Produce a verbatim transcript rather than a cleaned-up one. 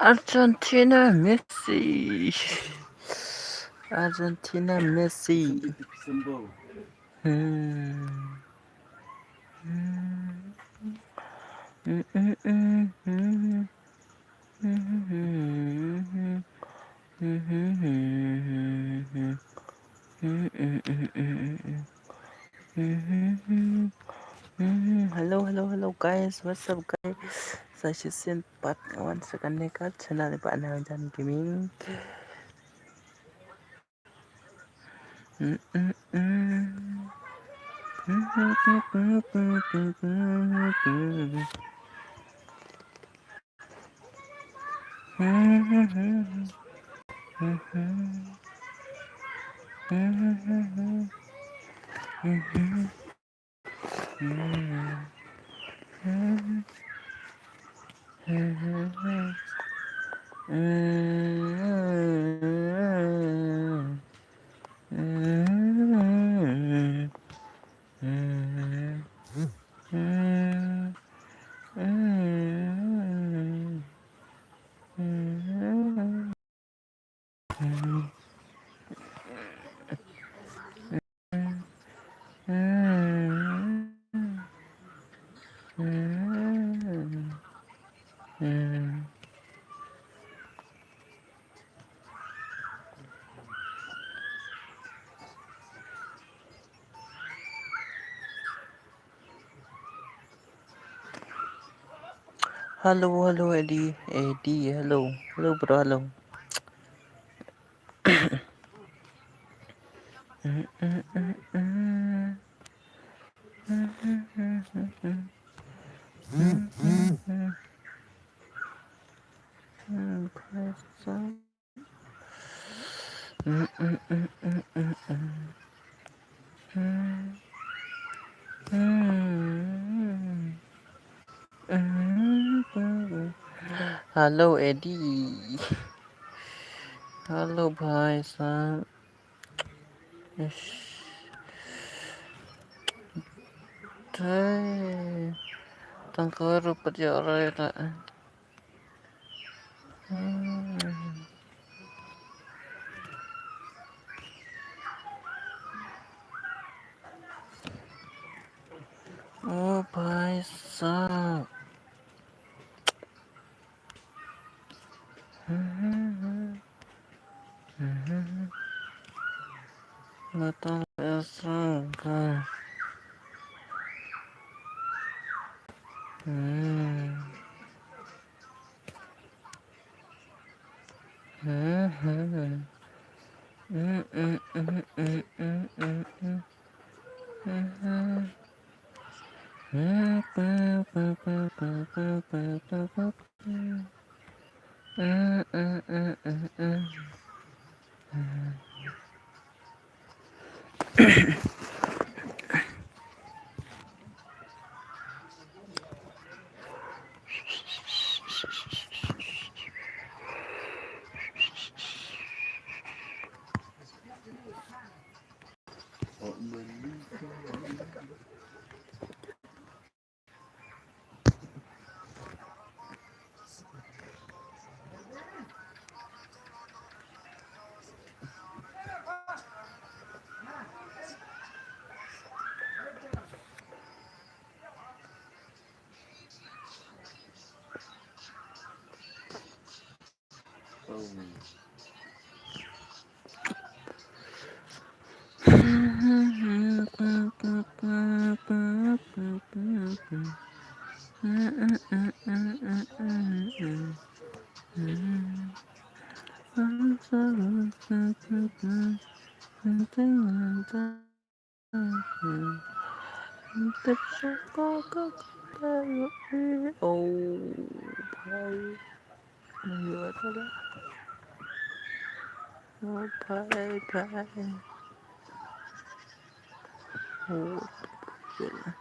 Argentina Messi. Argentina Messi. Hmm. Hmm. Hmm, hmm, hmm, hmm. Hello, hello, hello, guys. What's up, guys? Sa shisien pat wan sa kane ka channel ba na Jan Gaming. Hello, hello, Eddie. Eddie, hello. Hello, bro, hello. Hello, Eddie. Hello, bhai sahab. Ish. Te, tang ka ruh pat ïa rai la. Hmm. Oh, bhai sahab. Natal Elsa. Hmm. Oh, bhai. Oh, bhai, bhai. Oh, bhai.